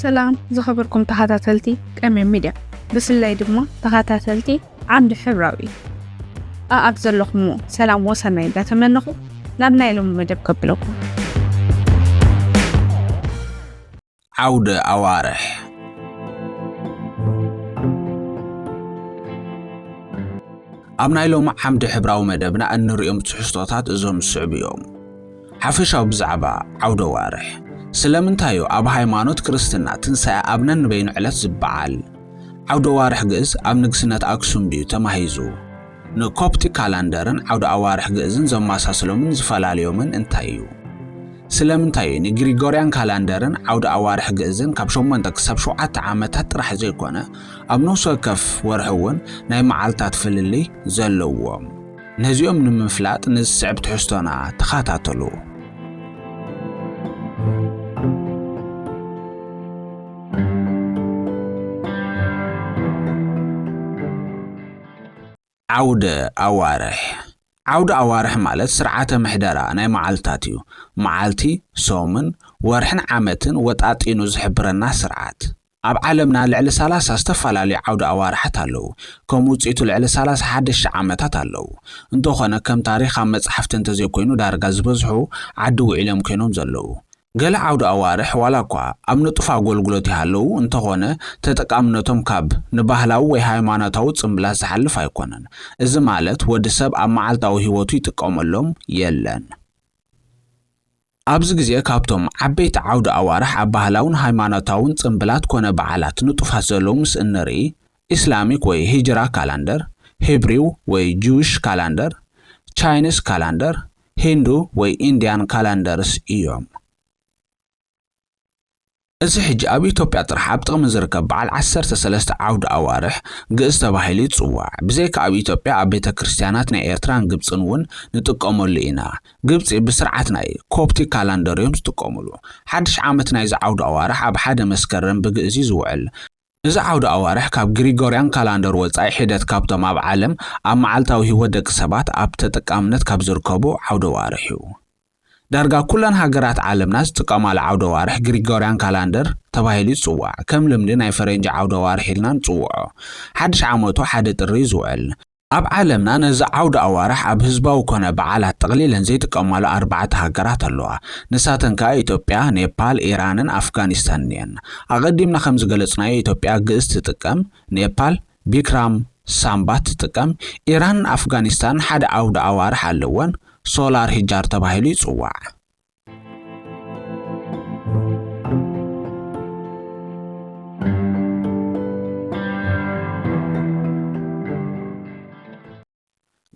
ሰላም ዝኸበርኩም ተኸታተልቲ ቀምየም ሚድያ፣ ብፍላይ ድማ ተኸታተልቲ ዓምዲ ሕብራዊ፣ ኣኣብ ዘለኹምዎ ሰላም ወሰናይ እንዳተመነኹ፣ ናብ ናይ ሎሚ መደብ ከብለኩም። ዓውደ ኣዋርሕ። ኣብ ናይ ሎሚ ዓምዲ ሕብራዊ መደብና እንርእዮም ትሕዝቶታት እዞም ዝስዕቡ እዮም። ሓፈሻዊ ብዛዕባ ዓውደ ኣዋርሕ። ስለምንታይ እዩ ኣብ ሃይማኖት ክርስትና ትንሳኤ ኣብ ነንበይኑ ዕለት ዝበዓል? ዓውደ ኣዋርሕ ግእዝ ኣብ ንግስነት ኣክሱም ድዩ ተማሂዙ? ንኮፕቲክ ካላንደርን ዓውደ ኣዋርሕ ግእዝን ዘመሳስሎምን ዝፈላለዮምን እንታይ እዩ? ስለምንታይ እዩ ንግሪጎርያን ካላንደርን ዓውደ ኣዋርሕ ግእዝን ካብ ሸሞንተ ክሳብ ሸውዓተ ዓመታት ጥራሕ ዘይኮነ፣ ኣብ ነፍሲ ወከፍ ወርሒ እውን ናይ መዓልታት ፍልልይ ዘለዎም? ነዚኦም ንምፍላጥ ንዝስዕብ ትሕዝቶና ተኸታተሉ። ዓውደ ኣዋርሕ። ዓውደ ኣዋርሕ ማለት ስርዓተ ምሕደራ ናይ መዓልታት እዩ። መዓልቲ፣ ሰሙን፣ ወርሕን ዓመትን ወጣጢኑ ዝሕብረና ስርዓት። ኣብ ዓለምና ልዕሊ ሰላሳ ዝተፈላለዩ ዓውደ ኣዋርሓት ኣለዉ። ከም ውፅኢቱ ልዕሊ ሰላሳ ሓደሽተ ዓመታት ኣለዉ። እንተኾነ ከም ታሪኽ ኣብ መፅሓፍቲ እንተዘይኮይኑ ዳርጋ ዝበዝሑ ዓዲ ውዒሎም ኮይኖም ዘለዉ። ገለ ዓውደ ኣዋርሕ ዋላ እኳ ኣብ ንጡፍ ኣገልግሎት ይሃለዉ እንተኾነ ተጠቃምነቶም ካብ ንባህላዊ ወይ ሃይማኖታዊ ጽምብላት ዝሓልፍ ኣይኮነን። እዚ ማለት ወዲ ሰብ ኣብ መዓልታዊ ህይወቱ ይጥቀመሎም የለን። ኣብዚ ግዜ ካብቶም ዓበይቲ ዓውደ ኣዋርሕ ኣብ ባህላውን ሃይማኖታውን ጽምብላት ኮነ በዓላት ንጡፋት ዘለዉ ምስ እንርኢ ኢስላሚክ ወይ ሂጅራ ካላንደር፣ ሂብሪው ወይ ጅዊሽ ካላንደር፣ ቻይኒስ ካላንደር፣ ሂንዱ ወይ ኢንዲያን ካላንደርስ እዮም። እዚ ሕጂ ኣብ ኢትዮጵያ ጥራሕ ኣብ ጥቕሚ ዝርከብ በዓል ዓሰርተ ሰለስተ ዓውዲ ኣዋርሕ ግእዝ ተባሂሉ ይጽዋዕ። ብዘይካ ኣብ ኢትዮጵያ ኣብ ቤተ ክርስቲያናት ናይ ኤርትራን ግብጽን እውን ንጥቀመሉ ኢና። ግብጺ ብስርዓት ናይ ኮፕቲክ ካላንደር እዮም ዝጥቀምሉ። ሓድሽ ዓመት ናይዚ ዓውዲ ኣዋርሕ ኣብ ሓደ መስከረም ብግእዝ እዩ ዝውዕል። እዚ ዓውዲ ኣዋርሕ ካብ ግሪጎርያን ካላንደር ወጻኢ ሒደት ካብቶም ኣብ ዓለም ኣብ መዓልታዊ ህይወት ደቂ ሰባት ኣብ ተጠቃምነት ካብ ዝርከቡ ዓውዲ ኣዋርሕ እዩ። ዳርጋ ኩለን ሃገራት ዓለምና ዝጥቀማሉ ዓውዲ ኣዋርሕ ግሪጎርያን ካላንደር ተባሂሉ ይጽዋዕ። ከም ልምዲ ናይ ፈረንጂ ዓውዲ ኣዋርሕ ኢልና ንጽውዖ። ሓድሽ ዓመቱ ሓደ ጥሪ እዩ ዝውዕል። ኣብ ዓለምና ነዚ ዓውዲ ኣዋርሕ ኣብ ህዝባዊ ኮነ በዓላት ጠቕሊለን ዘይጥቀማሉ ኣርባዕተ ሃገራት ኣለዋ። ንሳተን ከኣ ኢትዮጵያ፣ ኔፓል፣ ኢራንን ኣፍጋኒስታንን እየን። ኣቐዲምና ከም ዝገለጽናዮ ኢትዮጵያ ግእዝ ትጥቀም፣ ኔፓል ቢክራም ሳምባት ትጥቀም። ኢራንን ኣፍጋኒስታንን ሓደ ዓውዲ ኣዋርሕ ኣለወን፣ ሶላር ሂጃር ተባሂሉ ይጽዋዕ።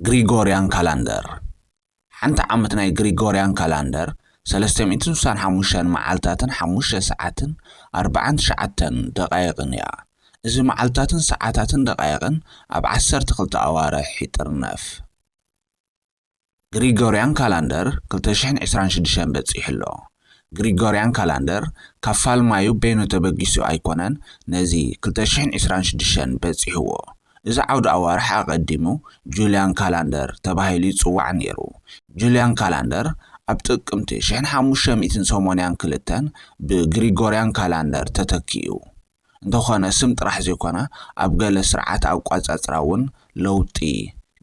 ግሪጎርያን ካላንደር። ሓንቲ ዓመት ናይ ግሪጎርያን ካላንደር ሰለስተ ሚእትን ስሳን ሓሙሽተን መዓልታትን ሓሙሽተ ሰዓትን ኣርባዓን ትሽዓተን ደቓይቕን እያ። እዚ መዓልታትን ሰዓታትን ደቓይቕን ኣብ ዓሰርተ ክልተ ኣዋርሕ ይጥርነፍ። ግሪጎርያን ካላንደር ክልተ ሽሕን ዕስራን ሽዱሽተን በጺሑ ኣሎ። ግሪጎርያን ካላንደር ካብ ፋልማዩ ቤኖ ተበጊሱ ኣይኮነን ነዚ ክልተ ሽሕን ዕስራን ሽዱሽተን በጺሕዎ። እዚ ዓውዲ ኣዋርሕ ኣቐዲሙ ጁልያን ካላንደር ተባሂሉ ይጽዋዕ ነይሩ። ጁልያን ካላንደር ኣብ ጥቅምቲ ሽሕን ሓሙሽተ ሚእትን ሰማንያን ክልተን ብግሪጎርያን ካላንደር ተተኪኡ። እንተኾነ ስም ጥራሕ ዘይኮነ ኣብ ገለ ስርዓት ኣቋጻጽራ እውን ለውጢ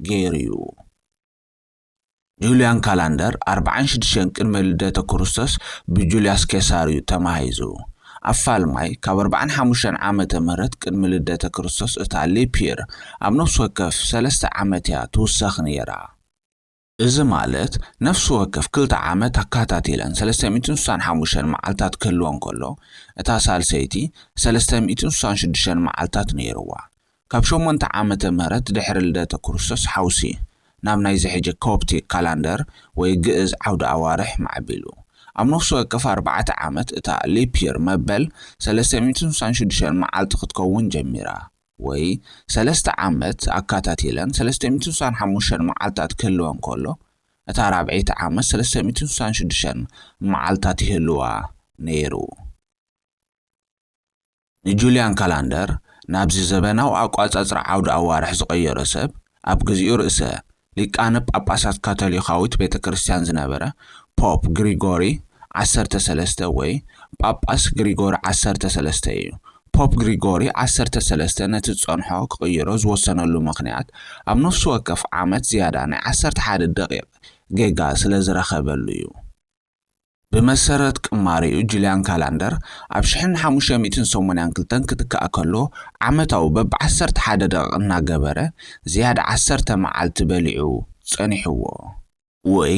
ገይሩ እዩ። ጁልያን ካላንደር ኣርባዓን ሽዱሽተን ቅድሚ ልደተ ክርስቶስ ብጁልያስ ኬሳር እዩ ተማሂዙ። ኣብ ፋልማይ ካብ ኣርባዓን ሓሙሽተን ዓመተ ምህረት ቅድሚ ልደተ ክርስቶስ እታ ሊፕ ይር ኣብ ነፍሲ ወከፍ ሰለስተ ዓመት እያ ትውሰኽ ነይራ። እዚ ማለት ነፍሲ ወከፍ ክልተ ዓመት ኣካታቲለን ሰለስተ ሚእትን ስሳን ሓሙሽተን መዓልታት ክህልወን ከሎ እታ ሳልሰይቲ ሰለስተ ሚእትን ስሳን ሽዱሽተን መዓልታት ነይርዋ። ካብ ሸሞንተ ዓመተ ምህረት ድሕሪ ልደተ ክርስቶስ ሓውሲ ናብ ናይዚ ሕጂ ኮፕቲክ ካላንደር ወይ ግእዝ ዓውዲ ኣዋርሕ ማዕቢሉ። ኣብ ነፍሲ ወከፍ ኣርባዕተ ዓመት እታ ሊፕ ይር መበል ሰለስተ ሚእትን ስሳን ሽዱሽተን መዓልቲ ክትከውን ጀሚራ። ወይ ሰለስተ ዓመት ኣካታቲለን ሰለስተ ሚእትን ስሳን ሓሙሽተን መዓልታት ክህልወን ከሎ እታ ራብዐይቲ ዓመት ሰለስተ ሚእትን ስሳን ሽዱሽተን መዓልታት ይህልዋ ነይሩ። ንጁልያን ካላንደር ናብዚ ዘበናዊ ኣቋጻጽራ ዓውዲ ኣዋርሕ ዝቐየሮ ሰብ ኣብ ግዚኡ ርእሰ ሊቃነ ጳጳሳት ካቶሊካዊት ቤተ ክርስቲያን ዝነበረ ፖፕ ግሪጎሪ ዓሰርተ ሰለስተ ወይ ጳጳስ ግሪጎሪ ዓሰርተ ሰለስተ እዩ። ፖፕ ግሪጎሪ ዓሰርተ ሰለስተ ነቲ ዝጸንሖ ክቕይሮ ዝወሰነሉ ምኽንያት፣ ኣብ ነፍሲ ወከፍ ዓመት ዝያዳ ናይ ዓሰርተ ሓደ ደቂቕ ጌጋ ስለ ዝረኸበሉ እዩ። ብመሰረት ቅማሬኡ፣ ጁልያን ካላንደር ኣብ ሽሕን ሓሙሽተ ሚእትን ሰማንያን ክልተን ክትካእ ከሎ፣ ዓመታዊ በብዓሰርተ ሓደ ደቂቕ እናገበረ ዝያዳ ዓሰርተ መዓልቲ በሊዑ ጸኒሕዎ፣ ወይ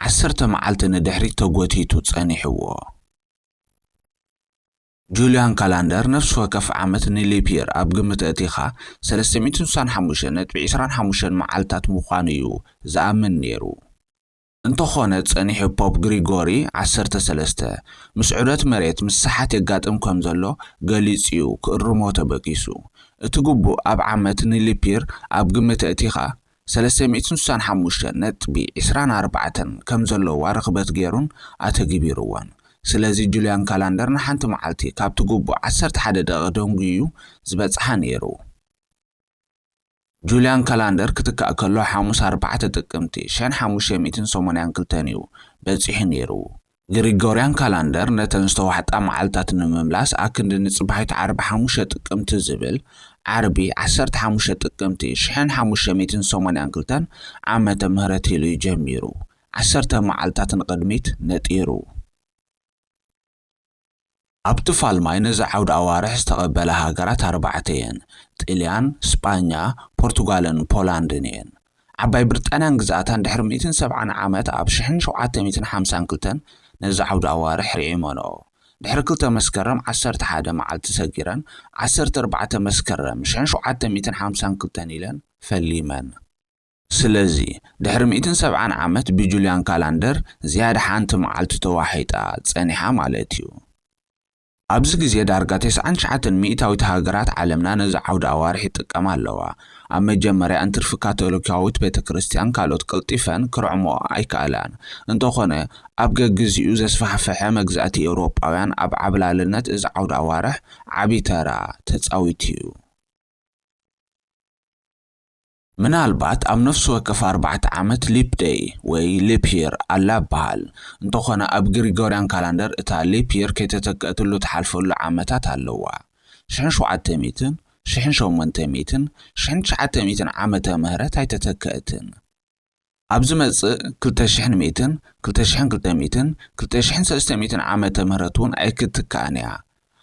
ዓሰርተ መዓልቲ ንድሕሪት ተጎቲቱ ጸኒሕዎ። ጁልያን ካላንደር ነፍሲ ወከፍ ዓመት ንሊፕ ይር ኣብ ግምት ኣእቲኻ ሰለስተ ሚእትን ስሳን ሓሙሽተ ነጥቢ ዕስራን ሓሙሽተን መዓልታት ምዃኑ እዩ ዝኣምን ነይሩ። እንተኾነ፣ ጸኒሑ ፖፕ ግሪጎሪ ዓሰርተ ሰለስተ ምስ ዑደት መሬት ምስሓት የጋጥም ከም ዘሎ ገሊጹ እዩ ክእርሞ ተበጊሱ። እቲ ግቡእ ኣብ ዓመት ንሊፕ ይር ኣብ ግምት ኣእቲኻ ሰለስተ ሚእትን ስሳን ሓሙሽተ ነጥቢ ዕስራን ኣርባዕተን ከም ዘለዋ ርኽበት ገይሩን ኣተግቢርዎን። ስለዚ ጁልያን ካላንደር ንሓንቲ መዓልቲ ካብቲ ግቡእ ዓሰርተ ሓደ ደቂቕ ደንጉዩ ዝበጽሓ ነይሩ። ጁልያን ካላንደር ክትካእ ከሎ ሓሙስ ኣርባዕተ ጥቅምቲ ሽሕን ሓሙሽተ ሚእትን ሰማንያን ክልተን እዩ በጺሑ ነይሩ። ግሪጎርያን ካላንደር ነተን ዝተዋሕጣ መዓልታት ንምምላስ ኣክንዲ ንጽባሒት ዓርቢ ሓሙሽተ ጥቅምቲ ዝብል፣ ዓርቢ ዓሰርተ ሓሙሽተ ጥቅምቲ ሽሕን ሓሙሽተ ሚእትን ሰማንያን ክልተን ዓመተ ምህረት ኢሉ እዩ ጀሚሩ። ዓሰርተ መዓልታት ንቕድሚት ነጢሩ። ኣብቲ ፋልማይ ነዚ ዓውደ ኣዋርሕ ዝተቐበላ ሃገራት ኣርባዕተ እየን፣ ጥልያን፣ ስጳኛ፣ ፖርቱጋልን ፖላንድን እየን። ዓባይ ብሪጣንያን ግዝኣታን ድሕሪ ሚእትን ሰብዓን ዓመት ኣብ ሽሕን ሸውዓተ ሚእትን ሓምሳን ክልተን ነዚ ዓውደ ኣዋርሕ ርዒመንኦ። ድሕሪ ክልተ መስከረም ዓሰርተ ሓደ መዓልቲ ሰጊረን፣ ዓሰርተ ኣርባዕተ መስከረም ሽሕን ሸውዓተ ሚእትን ሓምሳን ክልተን ኢለን ፈሊመን። ስለዚ፣ ድሕሪ ሚእትን ሰብዓን ዓመት ብጁልያን ካላንደር ዝያዳ ሓንቲ መዓልቲ ተዋሒጣ ጸኒሓ ማለት እዩ። ኣብዚ ግዜ ዳርጋ ተስዓን ትሽዓተን ሚእታዊት ሃገራት ዓለምና ነዚ ዓውደ ኣዋርሕ ይጥቀማ ኣለዋ። ኣብ መጀመርያ እንትርፊ ካቶሊካዊት ቤተ ክርስቲያን ካልኦት ቀልጢፈን ክርዕምኦ ኣይከኣላን። እንተኾነ፣ ኣብ ገግዜኡ ዘስፋሕፈሐ መግዛእቲ ኤውሮጳውያን ኣብ ዓብላልነት እዚ ዓውደ ኣዋርሕ ዓቢ ተራ ተጻዊቱ እዩ። ምናልባት ኣብ ነፍሲ ወከፍ ኣርባዕተ ዓመት ሊፕ ደይ ወይ ሊፕ ይር ኣላ ይበሃል። እንተኾነ ኣብ ግሪጎርያን ካላንደር እታ ሊፕ ይር ከይተተክአትሉ ትሓልፈሉ ዓመታት ኣለዋ። ሽሕን ሸውዓተ ሚእትን፣ ሽሕን ሸሞንተ ሚእትን፣ ሽሕን ትሽዓተ ሚእትን ዓመተ ምህረት ኣይተተክአትን። ኣብ ዝመጽእ ክልተ ሽሕን ሚእትን፣ ክልተ ሽሕን ክልተ ሚእትን፣ ክልተ ሽሕን ሰለስተ ሚእትን ዓመተ ምህረት እውን ኣይክትካእን እያ።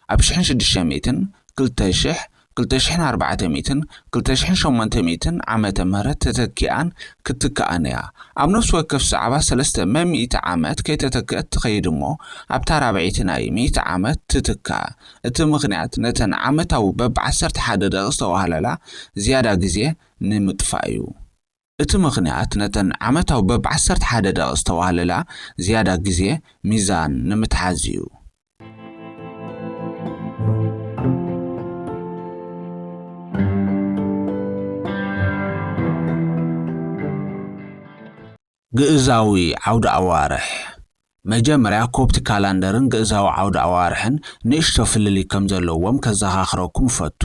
ኣብ ሽሕን ሽዱሽተ ሚእትን፣ ክልተ ሽሕ፣ ክልተ ሽሕን ኣርባዕተ ሚእትን፣ ክልተ ሽሕን ሸሞንተ ሚእትን ዓመተ ምህረት ተተኪኣን ክትካእን እያ። ኣብ ነፍሲ ወከፍ ዛዕባ ሰለስተ መሚእቲ ዓመት ከይተተክአት ትኸይድ እሞ፣ ኣብታ ራብዐይቲ ናይ ሚእቲ ዓመት ትትካእ። እቲ ምኽንያት ነተን ዓመታዊ በብዓሰርተ ሓደ ደቂቕ ዝተዋህለላ ዝያዳ ግዜ ንምጥፋእ እዩ። እቲ ምኽንያት ነተን ዓመታዊ በብዓሰርተ ሓደ ደቂቕ ዝተዋህለላ ዝያዳ ግዜ ሚዛን ንምትሓዝ እዩ። ግእዛዊ ዓውደ ኣዋርሕ። መጀመርያ ኮፕቲ ካላንደርን ግእዛዊ ዓውደ ኣዋርሕን ንእሽቶ ፍልልይ ከም ዘለዎም ከዘኻኽረኩም እፈቱ።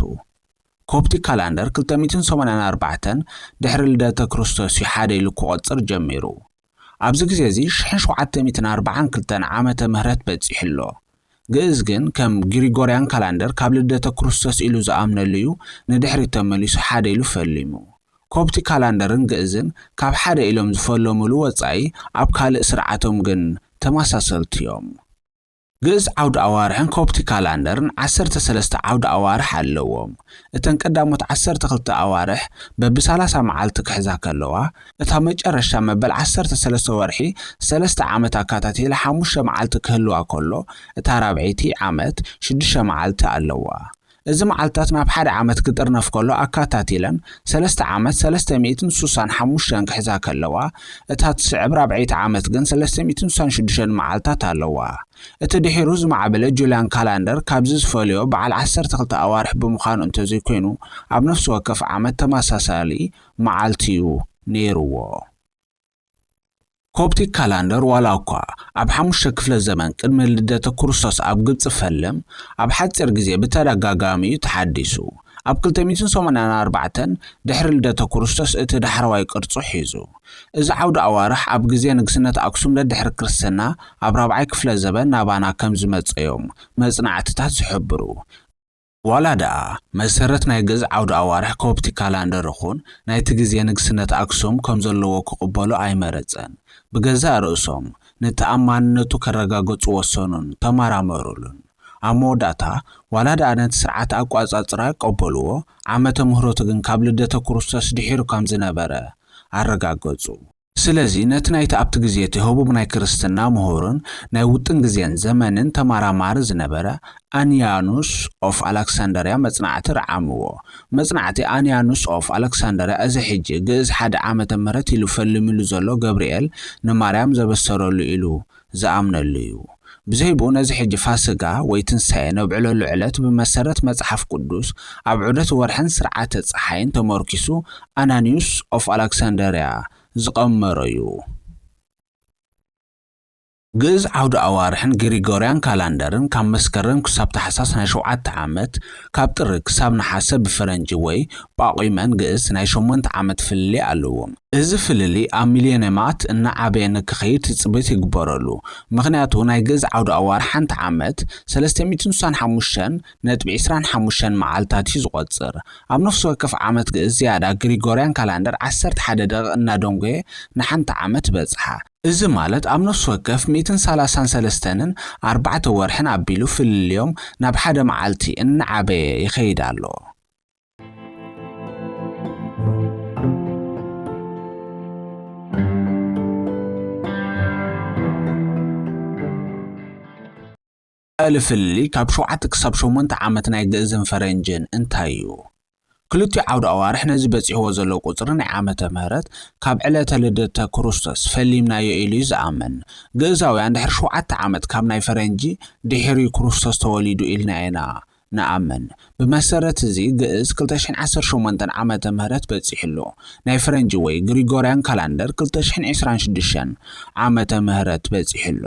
ኮፕቲ ካላንደር ክልተ ሚእትን ሰማንያን ኣርባዕተን ድሕሪ ልደተ ክርስቶስ እዩ ሓደ ኢሉ ክቖጽር ጀሚሩ። ኣብዚ ግዜ እዚ ሽሕን ሸውዓተ ሚእትን ኣርባዓን ክልተን ዓመተ ምህረት በጺሑ ኣሎ። ግእዝ ግን ከም ግሪጎርያን ካላንደር ካብ ልደተ ክርስቶስ ኢሉ ዝኣምነሉ እዩ ንድሕሪት ተመሊሱ ሓደ ኢሉ ፈሊሙ። ኮፕቲ ካላንደርን ግእዝን ካብ ሓደ ኢሎም ዝፈለሙሉ ወጻኢ ኣብ ካልእ ስርዓቶም ግን ተመሳሰልቲ እዮም። ግእዝ ዓውደ ኣዋርሕን ኮፕቲ ካላንደርን ዓሰርተ ሰለስተ ዓውደ ኣዋርሕ ኣለዎም። እተን ቀዳሞት ዓሰርተ ክልተ ኣዋርሕ በብሰላሳ መዓልቲ ክሕዛ ከለዋ፣ እታ መጨረሽታ መበል ዓሰርተ ሰለስተ ወርሒ ሰለስተ ዓመት ኣካታቲላ ሓሙሽተ መዓልቲ ክህልዋ ከሎ፣ እታ ራብዐይቲ ዓመት ሽዱሽተ መዓልቲ ኣለዋ። እዚ መዓልታት ናብ ሓደ ዓመት ክጥርነፍ ከሎ ኣካታቲለን ሰለስተ ዓመት ሰለስተ ሚእትን ስሳን ሓሙሽተን ክሕዛ ከለዋ፣ እታ ትስዕብ ራብዐይቲ ዓመት ግን ሰለስተ ሚእትን ስሳን ሽዱሽተን መዓልታት ኣለዋ። እቲ ድሒሩ ዝማዕበለ ጁልያን ካላንደር ካብዚ ዝፈልዮ በዓል ዓሰርተ ክልተ ኣዋርሕ ብምዃኑ እንተዘይኮይኑ፣ ኣብ ነፍሲ ወከፍ ዓመት ተመሳሳሊ መዓልቲ እዩ ነይርዎ። ኮፕቲክ ካላንደር ዋላ እኳ ኣብ ሓሙሽተ ክፍለ ዘመን ቅድሚ ልደተ ክርስቶስ ኣብ ግብጺ ፈልም፣ ኣብ ሓጺር ግዜ ብተደጋጋሚ እዩ ተሓዲሱ። ኣብ ክልተ ሚእትን ሰማንያን ኣርባዕተን ድሕሪ ልደተ ክርስቶስ እቲ ዳሕረዋይ ቅርጹ ሒዙ። እዚ ዓውደ ኣዋርሕ ኣብ ግዜ ንግስነት ኣክሱም ደድሕሪ ክርስትና ኣብ ራብዓይ ክፍለ ዘበን ናባና ከም ዝመጸ እዮም መጽናዕትታት ዝሕብሩ። ዋላ ደኣ መሰረት ናይ ግእዝ ዓውደ ኣዋርሕ ኮፕቲክ ካላንደር ይኹን ናይቲ ግዜ ንግስነት ኣክሱም ከም ዘለዎ ክቕበሎ ኣይመረጸን። ብገዛእ ርእሶም ንተኣማንነቱ ከረጋግጹ ወሰኑን ተመራመሩሉን። ኣብ መወዳእታ ዋላ ደኣ ነቲ ስርዓት ኣቋጻጽራ ይቀበልዎ፣ ዓመተ ምህረቱ ግን ካብ ልደተ ክርስቶስ ድሒሩ ከም ዝነበረ ኣረጋገጹ። ስለዚ ነቲ ናይቲ ኣብቲ ግዜ እቲ ህቡብ ናይ ክርስትና ምሁርን ናይ ውጥን ግዜን ዘመንን ተመራማሪ ዝነበረ ኣንያኑስ ኦፍ ኣሌክሳንደርያ መጽናዕቲ ረዓምዎ። መጽናዕቲ ኣንያኑስ ኦፍ ኣሌክሳንደርያ እዚ ሕጂ ግእዝ ሓደ ዓመተ ምህረት ኢሉ ፈልምሉ ዘሎ ገብርኤል ንማርያም ዘበሰረሉ ኢሉ ዝኣምነሉ እዩ። ብዘይብኡ ነዚ ሕጂ ፋስጋ ወይ ትንሳኤ ነብዕለሉ ዕለት ብመሰረት መጽሓፍ ቅዱስ ኣብ ዑደት ወርሕን ስርዓተ ጸሓይን ተመርኪሱ ኣናንዩስ ኦፍ ኣሌክሳንደርያ ዝቐመሮ እዩ። ግእዝ ዓውደ ኣዋርሕን ግሪጎርያን ካላንደርን ካብ መስከረም ክሳብ ታሕሳስ ናይ ሸውዓተ ዓመት፣ ካብ ጥሪ ክሳብ ነሓሰ ብፈረንጂ ወይ ጳቑመን ግእዝ ናይ ሸሞንተ ዓመት ፍልልይ ኣለዎም። እዚ ፍልልይ ኣብ ሚልዮንያማት እናዓበየ ንክኸይድ ትጽቢት ይግበረሉ። ምኽንያቱ ናይ ግእዝ ዓውደ ኣዋርሕ ሓንቲ ዓመት ሰለስተ ሚእትን ስሳን ሓሙሽተን ነጥቢ ዕስራን ሓሙሽተን መዓልታት እዩ ዝቖጽር። ኣብ ነፍሲ ወከፍ ዓመት ግእዝ ዝያዳ ግሪጎርያን ካላንደር ዓሰርተ ሓደ ደቂቕ እናደንጎየ ንሓንቲ ዓመት በጽሓ። እዚ ማለት ኣብ ነፍሲ ወከፍ ሚእትን ሰላሳን ሰለስተን ኣርባዕተ ወርሕን ኣቢሉ ፍልልዮም ናብ ሓደ መዓልቲ እናዓበየ ይኸይድ ኣሎ። እቲ ፍልልይ ካብ ሸውዓተ ክሳብ ሸሞንተ ዓመት ናይ ግእዝን ፈረንጅን እንታይ እዩ? ክልቲኡ ዓውደ ኣዋርሕ ነዚ በጺሕዎ ዘሎ ቁጽሪ ናይ ዓመተ ምህረት ካብ ዕለተ ልደተ ክርስቶስ ፈሊምናዮ ኢሉ እዩ ዝኣምን። ግእዛውያን ድሕሪ ሸውዓተ ዓመት ካብ ናይ ፈረንጂ ድሒሩ ክርስቶስ ተወሊዱ ኢልና ኢና ንኣምን። ብመሰረት እዚ ግእዝ ክልተ ሽሕን ዓሰርተ ሸሞንተን ዓመተ ምህረት በጺሑ ኣሎ። ናይ ፈረንጂ ወይ ግሪጎርያን ካላንደር ክልተ ሽሕን ዕስራን ሽዱሽተን ዓመተ ምህረት በጺሑ ኣሎ።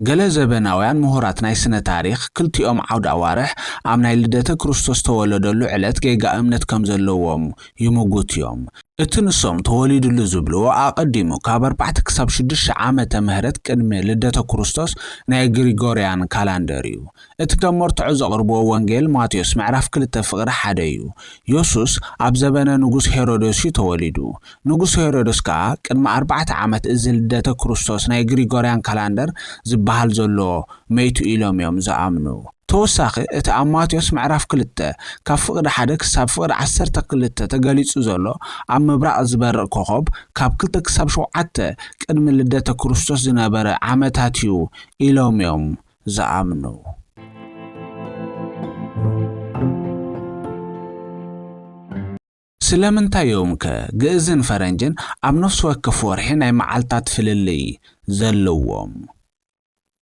ገለ ዘበናውያን ምሁራት ናይ ስነ ታሪኽ ክልቲኦም ዓውደ ኣዋርሕ ኣብ ናይ ልደተ ክርስቶስ ተወለደሉ ዕለት ጌጋ እምነት ከም ዘለዎም ይምጉት እዮም። እቲ ንሶም ተወሊዱሉ ዝብልዎ ኣቐዲሙ ካብ ኣርባዕተ ክሳብ ሽዱሽተ ዓመተ ምህረት ቅድሚ ልደተ ክርስቶስ ናይ ግሪጎርያን ካላንደር እዩ። እቲ ከም መርትዖ ዘቕርብዎ ወንጌል ማቴዎስ ምዕራፍ ክልተ ፍቕዲ ሓደ እዩ። የሱስ ኣብ ዘበነ ንጉስ ሄሮዶስ እዩ ተወሊዱ። ንጉስ ሄሮዶስ ከኣ ቅድሚ ኣርባዕተ ዓመት እዚ ልደተ ክርስቶስ ናይ ግሪጎርያን ካላንደር ዝበሃል ዘሎ መይቱ ኢሎም እዮም ዝኣምኑ። ተወሳኺ፣ እቲ ኣብ ማቴዎስ ምዕራፍ ክልተ ካብ ፍቕዲ ሓደ ክሳብ ፍቕዲ ዓሰርተ ክልተ ተገሊጹ ዘሎ ኣብ ምብራቕ ዝበርቕ ኮኾብ ካብ ክልተ ክሳብ ሸውዓተ ቅድሚ ልደተ ክርስቶስ ዝነበረ ዓመታት እዩ ኢሎም እዮም ዝኣምኑ። ስለምንታይ እዮም ከ ግእዝን ፈረንጅን ኣብ ነፍሲ ወከፍ ወርሒ ናይ መዓልታት ፍልልይ ዘለዎም?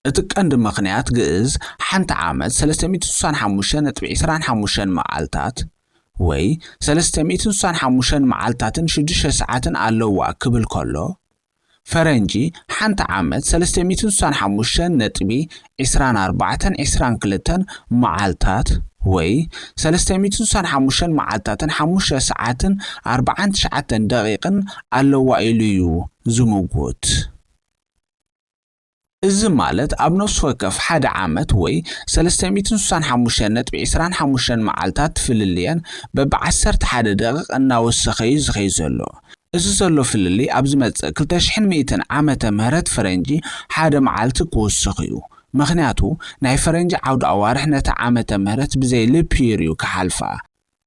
እቲ ቀንዲ ምኽንያት ግእዝ ሓንቲ ዓመት ሰለስተ ሚእትን ስሳን ሓሙሽተን ነጥቢ ዕስራን ሓሙሽተን መዓልታት ወይ ሰለስተ ሚእትን ስሳን ሓሙሽተን መዓልታትን ሽዱሽተ ሰዓትን ኣለዋ ክብል ከሎ፣ ፈረንጂ ሓንቲ ዓመት ሰለስተ ሚእትን ስሳን ሓሙሽተን ነጥቢ ዕስራን ኣርባዕተን ዕስራን ክልተን መዓልታት ወይ ሰለስተ ሚእትን ስሳን ሓሙሽተን መዓልታትን ሓሙሽተ ሰዓትን ኣርባዓን ትሽዓተን ደቂቕን ኣለዋ ኢሉ እዩ ዝምጉት። እዚ ማለት ኣብ ነፍሲ ወከፍ ሓደ ዓመት ወይ ሰለስተ ሚእትን ስሳን ሓሙሽተን ነጥቢ ዕስራን ሓሙሽተን መዓልታት ፍልልየን በብዓሰርተ ሓደ ደቂቕ እናወሰኸ እዩ ዝኸይድ ዘሎ። እዚ ዘሎ ፍልልይ ኣብ ዝመጽእ ክልተ ሽሕን ሚእትን ዓመተ ምህረት ፈረንጂ ሓደ መዓልቲ ክውስኽ እዩ። ምኽንያቱ ናይ ፈረንጂ ዓውደ ኣዋርሕ ነታ ዓመተ ምህረት ብዘይ ሊፕ ይር እዩ ክሓልፋ።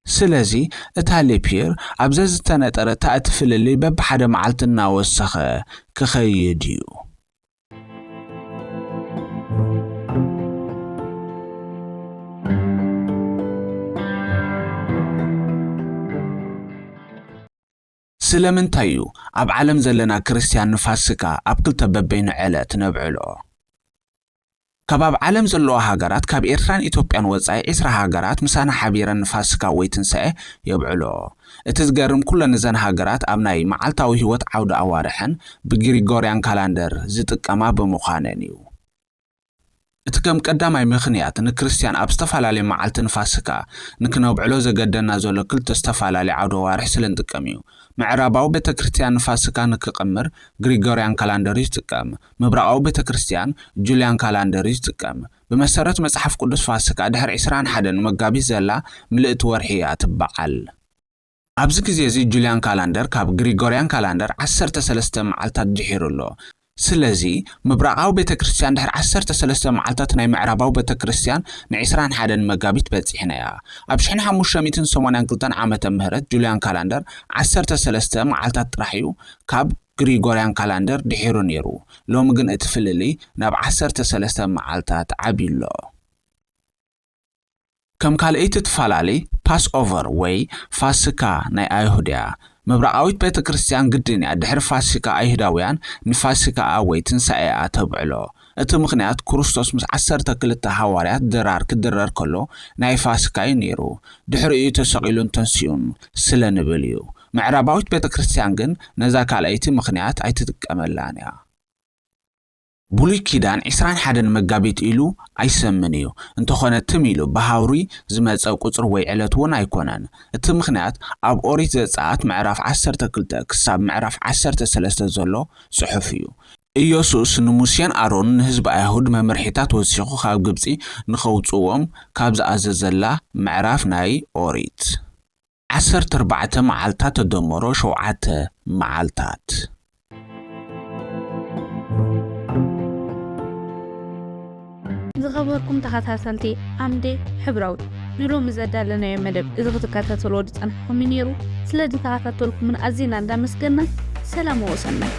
ስለዚ እታ ሊፕ ይር ኣብ ዘዝተነጠረታ እቲ ፍልልይ በብሓደ መዓልቲ እናወሰኸ ክኸይድ እዩ። ስለምንታይ እዩ ኣብ ዓለም ዘለና ክርስትያን ንፋሲካ ኣብ ክልተ በበይኑ ዕለት ነብዕሎ? ካብ ኣብ ዓለም ዘለዋ ሃገራት ካብ ኤርትራን ኢትዮጵያን ወጻኢ ዕስራ ሃገራት ምሳና ሓቢረን ንፋሲካ ወይ ትንሳኤ የብዕሎ። እቲ ዝገርም ኩለን እዘን ሃገራት ኣብ ናይ መዓልታዊ ህይወት ዓውደ ኣዋርሐን ብግሪጎርያን ካላንደር ዝጥቀማ ብምዃነን እዩ። እቲ ከም ቀዳማይ ምኽንያት ንክርስትያን ኣብ ዝተፈላለየ መዓልቲ ንፋሲካ ንክነብዕሎ ዘገደና ዘሎ ክልተ ዝተፈላለየ ዓውደ ዋርሒ ስለ ንጥቀም እዩ። ምዕራባዊ ቤተ ክርስቲያን ንፋሲካ ንክቕምር ግሪጎርያን ካላንደር እዩ ዝጥቀም። ምብራቓዊ ቤተ ክርስቲያን ጁልያን ካላንደር እዩ ዝጥቀም። ብመሰረት መጽሓፍ ቅዱስ ፋሲካ ድሕሪ ዕስራን ሓደን መጋቢት ዘላ ምልእቲ ወርሒ እያ ትበዓል። ኣብዚ ግዜ እዚ ጁልያን ካላንደር ካብ ግሪጎርያን ካላንደር ዓሰርተ ሰለስተ መዓልታት ድሒሩ ኣሎ። ስለዚ ምብራቓዊ ቤተ ክርስቲያን ድሕሪ ዓሰርተ ሰለስተ መዓልታት ናይ ምዕራባዊ ቤተ ክርስቲያን ን ዕስራን ሓደን መጋቢት በጺሕናያ። ኣብ ሽሕን ሓሙሽተ ሚእትን ሰማንያን ክልተን ዓመተ ምህረት ጁልያን ካላንደር ዓሰርተ ሰለስተ መዓልታት ጥራሕ እዩ ካብ ግሪጎርያን ካላንደር ድሒሩ ነይሩ። ሎሚ ግን እቲ ፍልልይ ናብ ዓሰርተ ሰለስተ መዓልታት ዓብዩ ኣሎ። ከም ካልኣይቲ ትፈላለይ ፓስኦቨር ወይ ፋሲካ ናይ ኣይሁድ እያ። ምብራቓዊት ቤተ ክርስቲያን ግድን እያ ድሕሪ ፋሲካ ኣይሁዳውያን ንፋሲካኣ ወይ ትንሳኤኣ ተብዕሎ። እቲ ምኽንያት ክርስቶስ ምስ ዓሰርተ ክልተ ሃዋርያት ድራር ክድረር ከሎ ናይ ፋሲካ እዩ ነይሩ። ድሕሪኡ ተሰቒሉን ተንሲኡን ስለ ንብል እዩ። ምዕራባዊት ቤተ ክርስቲያን ግን ነዛ ካልኣይቲ ምኽንያት ኣይትጥቀመላን እያ። ብሉይ ኪዳን ዕስራን ሓደን መጋቢት ኢሉ ኣይሰምን እዩ። እንተኾነ ትም ኢሉ ብሃውሪ ዝመጸ ቁጽሪ ወይ ዕለት እውን ኣይኮነን። እቲ ምኽንያት ኣብ ኦሪት ዘጸኣት ምዕራፍ ዓሰርተ ክልተ ክሳብ ምዕራፍ ዓሰርተ ሰለስተ ዘሎ ጽሑፍ እዩ። ኢየሱስ ንሙሴን ኣሮንን ንህዝቢ ኣይሁድ መምርሒታት ወሲኹ ካብ ግብጺ ንኸውጽዎም ካብ ዝኣዘዘላ ምዕራፍ ናይ ኦሪት። ዓሰርተ ኣርባዕተ መዓልታት ተደመሮ ሸውዓተ መዓልታት። ዝኸበርኩም ተኸታተልቲ ዓምዴ ሕብራዊ ንሎሚ ዘዳለናዮ መደብ እዚ ክትከታተልዎ ዝጸናሕኩም እዩ ነይሩ። ስለ ዝተኸታተልኩምን ኣዚና እንዳመስገና ሰላም ወሰናይ።